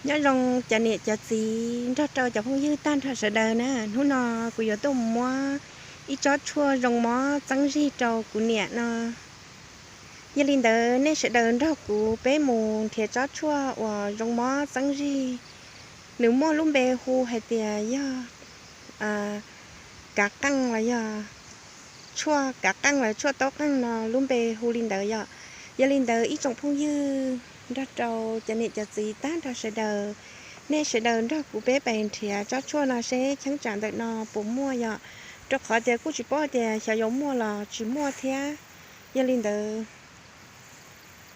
Nyob zoo cov niam cov txiv nrog rau cov phooj ywg tag nrho sawv daws na. Hnub no kuv yuav tuaj muab ib tsob tshuaj zoo mob txeeb zig rau kuv niam no. Yog li ntawd nej sawv daws nrog kuv peb mus nrhiav tsob tshuaj uas zoo mob txeeb zig. Nws muaj lub npe hu hais tias yog kav qeej los yog tshuaj kav qeej los tshuaj taub qeej no lub npe hu li ntawd yom. Yog li ntawd ib tsoom phooj ywg nrog rau cov niam cov txiv tag nrho sawv daws, nej sawv daws nrog kuv peb pais nrhiav tsob tshuaj no seb cheeb tsam ntawm no puas muaj yom. Rau qhov tias kuj tsis paub tias xyov yuav muaj los tsis muaj thiab. Yog li ntawd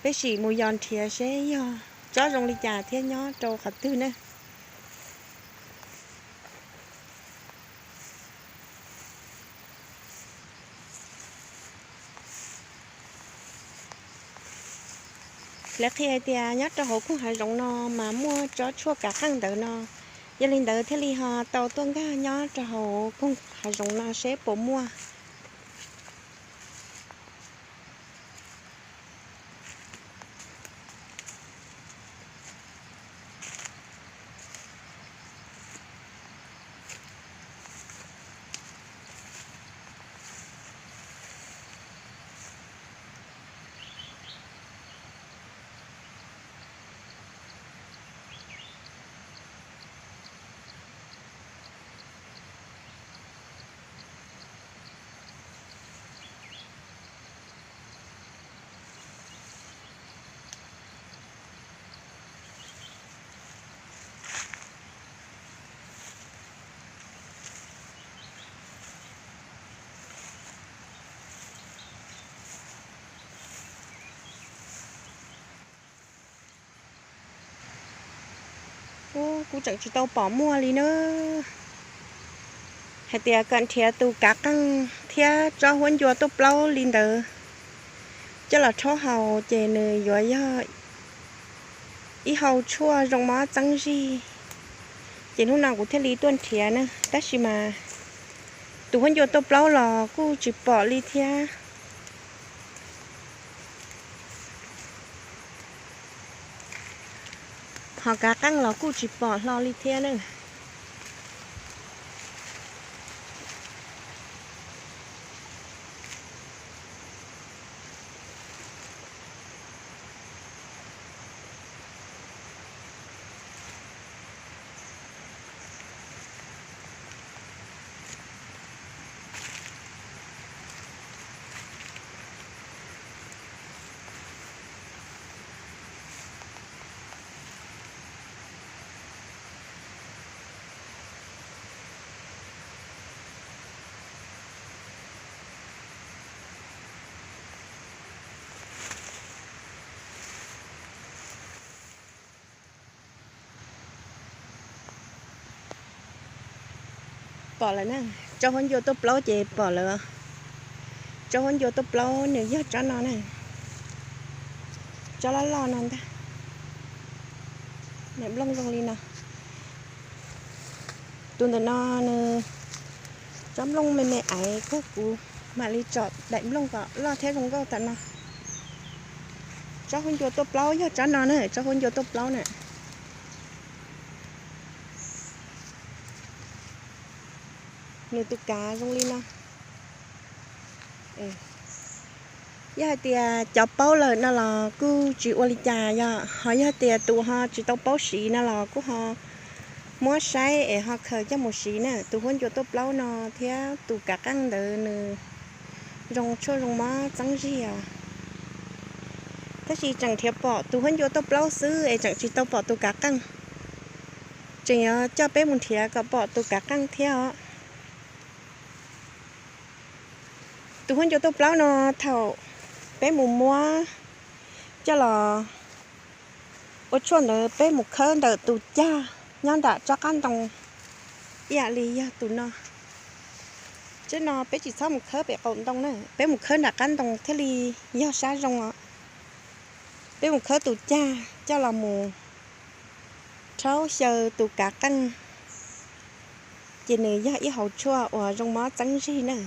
peb sim mus yos nrhiav seb yog tsob zoo li cas thiab nyob rau qhov twg na. Lawv qhia hais tias nyob rau hauv koog hav zoov no mas muaj tsob tshuaj kav qeej ntawd no. Yog li ntawd thiaj li ho tau tuaj nkag nyob rau hauv koog hav zoov no seb puas muaj. Ub, kuj tseem tsis tau pom muaj li na. Hais tias kom nrhiav tus kav qeej thiab tsob huab ncua tuaj plaub li ntawd coj los rhaub haus ces nws yuav yog ib hau tshuaj zoo mob txeeb zig. Ces hnub no kuv thiaj li tuaj nrhiav na, tab sis mas tus huab ncua tuaj plaub los kuj tsis pom li thiab. Ho kav qeej los kuj tsis pom hlo li thiab na. Pom lawm na, tsob huab ncua tuaj plaub ces pom lawm. Tsob huab ncua tuaj plaub nws yog tsob no na, tsob loj loj no ntag. Daim nplooj zoo li no. Tus ntawm no nws tsob nplooj me me aiv kawg, kuv mam li tsom daim nplooj kom loj thiab zoo nkauj tam no. Tsob huab ncua tuaj plaub yog tsob no na, tsob huab ncua tuaj plaub na. Nws tus kav zoo li no. Yog hais tias cov paub lawm no los kuj tsis ua li cas yom, ho yog tias tus ho tsis tau paub siv no los kuj ho muab saib es ho khaws coj mus siv na. Tus huab ncua tuaj plaub no thiab tus kav qeej ntawd nws zoo tshuaj zoo mob txeeb zig os. Tab sis tseem nrhiav pom tus huab ncua tuaj plaub xwb es tseem tsis tau pom tus kav qeej. Tseem yuav coj peb mus nrhiav kom pom tus kav qeej thiab os. Tus huab ncua tuaj plaub no thaum peb mus muab coj los ua tshuaj ntawd peb mus khawb ntawm tus cag nyob nram tsob qab ntoo ib yam li yog tus no. Tsob no peb tsis txhob mus khawb pem qaum ntoo na, peb mus khawb nram qab ntoo thiaj li yog sab zoo os. Peb mus khawb tus cag coj los mus rhaub xyaw tus kav qeej, ces nws yog ib hauv tshuaj uas zoo mob txeeb zig na.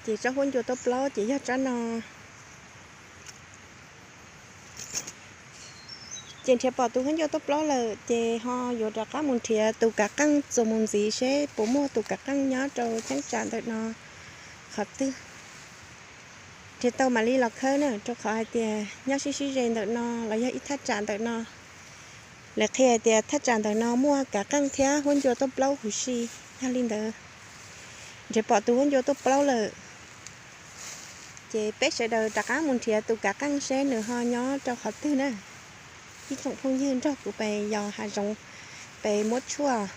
Ces tsob huab ncua tuaj plaub ces yog tsob no. Ces nrhiav pom tus huab ncua tuaj plaub lawm ces ho yuav rov qab mus nrhiav tus kav qeej txuas mus ntxiv seb puas muaj tus kav qeej nyob rau cheeb tsam ntawm no qhov twg. Nrhiav tau mam li los khawb na, rau qhov hais tias nyob sib sib ze ntawm no los yog ib thaj tsam ntawm no, lawv qhia hais tias thaj tsam ntawm no muaj kav qeej thiab huab ncua tuaj plaub huv si. Yog li ntawd, nrhiav pom tus huab ncua tuaj plaub lawm, ces peb sawv daws rov qab mus nrhiav tus kav qeej seb nws ho nyob rau qhov twg na. Ib tsoom phooj ywg nrog kuv pes yos hav zoov, pes muab tshuaj.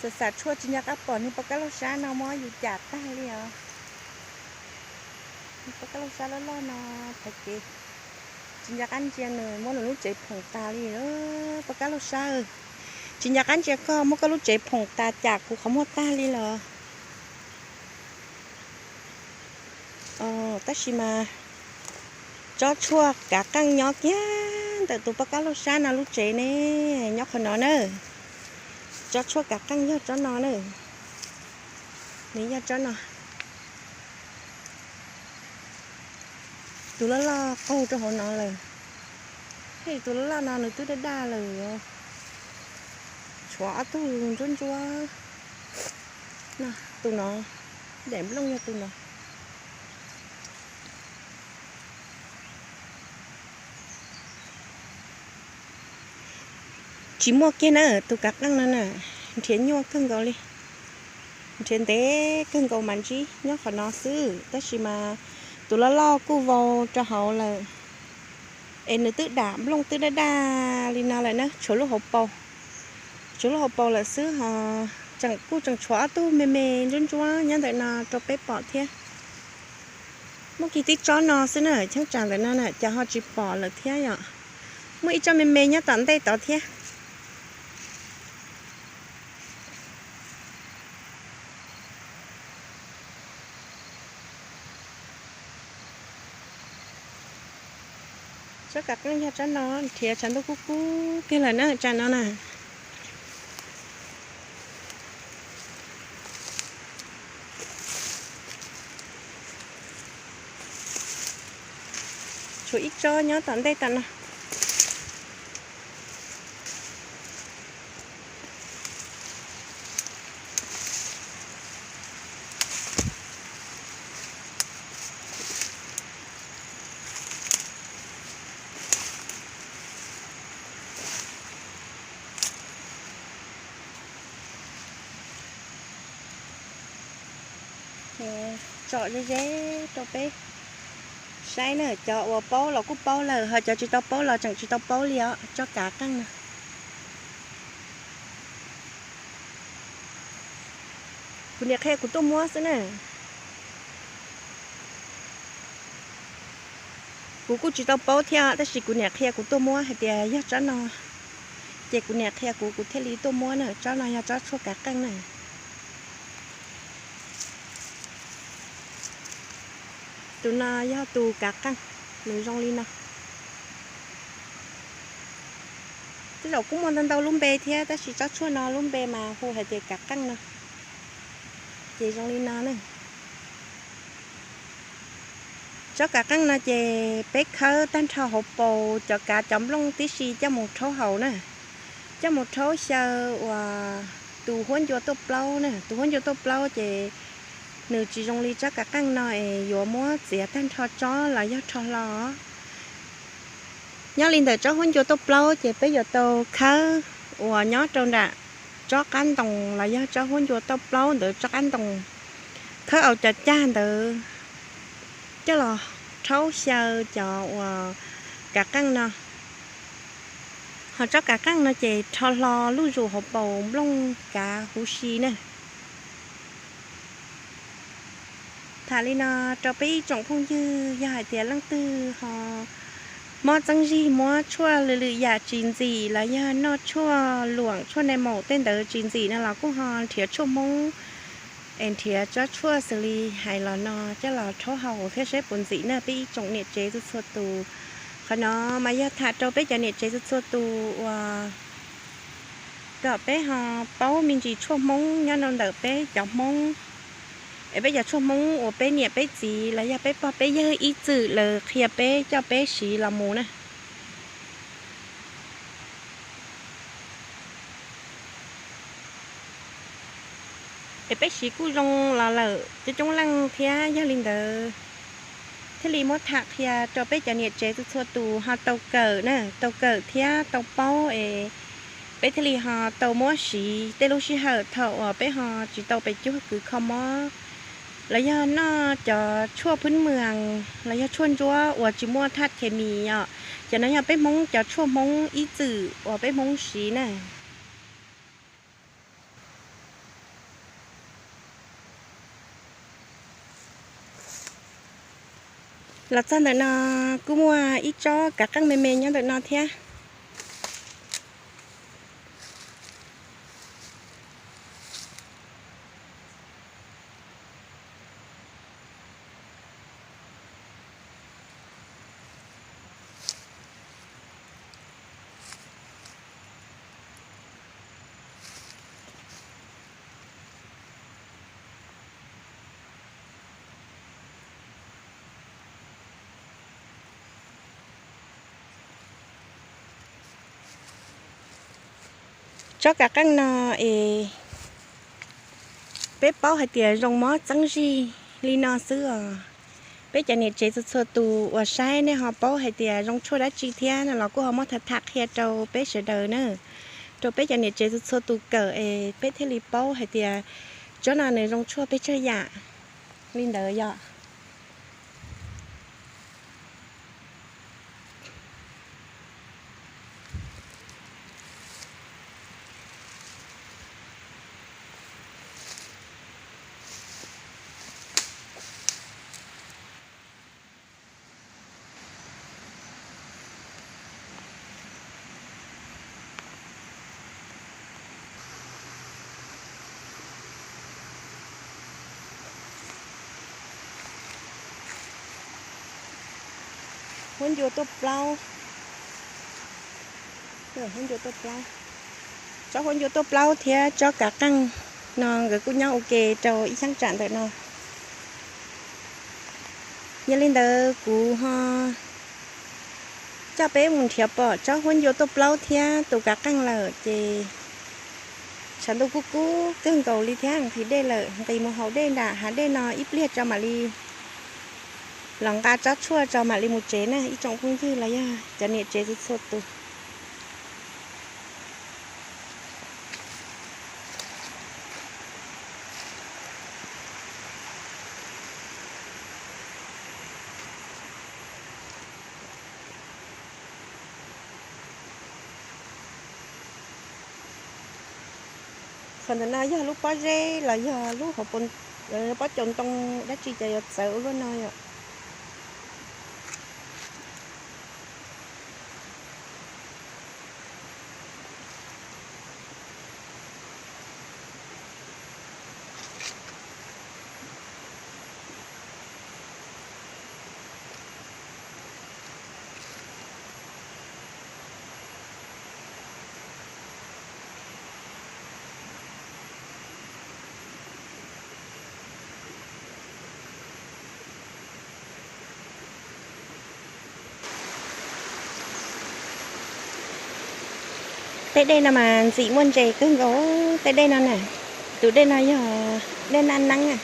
Xav xav tshuaj tsis nco qab pom niag poj kab laug sab no muab yus cam tag li os. Poj kab laug sab loj loj no, thaum kev tsis nco qab ntsia nws muab nws lub tsev phoom tas li. Poj kab laug sab, tsis nco qab ntsia koj muab koj lub tsev phoom tas cam kuv qhov muag tag li los. Tab sis mas tsob tshuaj kav qeej nyob kiag ntawm tus poj kab laug sab no lub tsev ne, nyob qhov no na. Tsob tshuaj kav qeej yog tsob no na. Nws yog tsob no. Tus loj loj qaug rau hauv no lawm. Thiab tus loj loj no nws twb daj daj lawm. Tshuav ob tug ntsuab ntsuab. Tus no, daim nplooj yog tus no. Tsis muaj kiag na, tus kav qeej no na, nrhiav nyuaj kawg nkaus li. Nrhiav ntev kawg nkaus mas ntsib nyob qhov no xwb, tab sis mas tus loj loj kuj vau rau hauv lawm. Es nws twb dam nplooj twb daj daj li no lawm na, tshuav lub hauv paus. Tshuav lub hauv paus lawm xwb ho, tseem kuj tseem tshuav ob tug me me ntsuab ntsuab nyob ntawm no rau peb pom thiab. Muaj kiag tib tsob no xwb na, cheeb tsam ntawm no na cas ho tsis pom lawm thiab yom. Muaj ib tsob me me nyob tom ntej tod thiab. Tsob kav qeej yog tsob no, nrhiav tshav ntuj kub kub kiag lawm na, tsam no na. Tshuav ib tsob nyob tom ntej tom no. Tsom ze ze rau peb saib na, cov uas paub los kuj paub lawm, ho cov tsis tau paub los tseem tsis tau paub li os, tsob kav qeej na. Kuv niam qhia kuv tuaj muab xwb na. Kuv kuj tsis tau paub thiab tab sis kuv niam qhia kuv tuaj muab hais tias yog tsob no, ces kuv niam qhia kuv kuv thiaj li tuaj muab na. Tsob no yog tsob tshuaj kav qeej na. Tus no yog tus kav qeej, nws zoo li no. Tej zaum kuj muaj ntau ntau lub npe thiab, tab sis tsob tshuaj no lub npe mas hu hais tias kav qeej no. Ces zoo li no na. Tsob kav qeej no ces peb khawb tag nrho hauv paus cov kav cov nplooj tib si coj mus rhaub haus na. Coj mus rhaub xyaw uas tus huab ncua tuaj plaub na. Tus huab ncua tuaj plaub ces nws tsis zoo li tsob kav qeej no es yuav muab txiav tag nrho tsob los yog rho hlo. Nyob li ntawm tsob huab ncua tuaj plaub ces peb yuav tau khawb uas nyob rau nram tsob qab ntoo los yog tsob huab ncua tuaj plaub ntawd tsob qab ntoo, khawb au cov cag ntawd coj los rhaub xyaw cov uas kav qeej no. Ho tsob kav qeej no ces rho hlo lub zus hauv paus nplooj kav huv si na. Tham li no rau peb ib tsoom phooj ywg, yog hais tias leej twg ho mob txeeb zig muab tshuaj lwm lwm yam tsis ntxim los yog noj tshuaj luam tshuaj nai maum tej ntawd tsis ntxim no los kuj ho nrhiav tshuaj Hmoob es nrhiav tsob tshuaj xws li hais los no coj los rhaub haus thiab saib puas ntxim na peb ib tsoom niam tsev txhua txhua tus. Qhov no mas yog tham rau peb cov niam tsev txhua txhua tus uas kom peb ho paub me ntsis tshuaj Hmoob nyob rau ntawm peb cov Hmoob, es peb cov tshuaj Hmoob uas peb niam peb txiv los yog peb pog peb yawg ib txwm lawv qhia peb coj peb siv los mus na. Es peb siv kuj zoo los lawm coob coob leej thiab, yog li ntawd thiaj li muab tham qhia rau peb cov niam tsev txhua txhua tus ho tau kawm na, tau kawm thiab tau paub es peb thiaj li ho tau muab siv tej lub sij hawm thaum uas peb ho tsis tau pes cuag kws kho mob los yog noj cov tshuaj phwb mws los yog tshuaj ntsuab uas tsis muaj thaj khes mis os. Cov no yog peb Hmoob cov tshuaj Hmoob ib txwm uas peb Hmoob siv na. Los txog ntawm no kuj muaj ib tsob kav qeej me me nyob ntawm no thiab. Tsob kav qeej no es peb paub hais tias zoo mob txeeb zig li no xwb os. Peb cov niam tsev txhua txhua tus uas saib nej ho paub hais tias zoo tshuaj dab tsi thiab no los kuj ho muab tham tham qhia rau peb sawv daws na, rau peb cov niam tsev txhua txhua tus kawm es peb thiaj li paub hais tias tsob no nws zoo tshuaj pes tsawg yam li ntawd yom. Huab ncua tuaj plaub, huab ncua tuaj plaub, tsob huab ncua tuaj plaub thiab tsob kav qeej no nkawd kuj nyob ua ke rau ib cheeb tsam ntawm no. Yog li ntawd kuv ho coj peb mus nrhiav pom tsob huab ncua tuaj plaub thiab tus kav qeej lawm ces tshav ntuj kuj kub kawg nkaus li thiab nqhis dej lawm, nqis mus haus dej nram hav dej no ib pliag tso mam li los nqa tsob tshuaj tso mam li mus tsev na ib tsoom phooj ywg los yog cov niam tsev txhua txhua tus. Qhov ntawm no yog lub pob zeb los yog lub hauv pob caus ntoo dab tsi ces yuav txawv ua luaj no yom. Tej dej no mas ntxim muaj ntses kawg nkaus, tej dej no na. Tus dej no yog dej Naj Neeb na.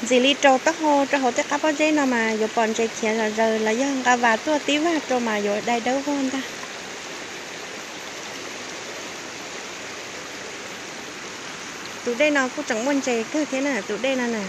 Ntxim li rau taub hau rau hauv tej qab pob zeb no mas yuav pom ntses khiav zom zaws los yog nqa vas tuaj tib vag rau mas yuav dai dawb vog ntag. Tus dej no kuj tseem muaj ntses kawg thiab na, tus dej no na.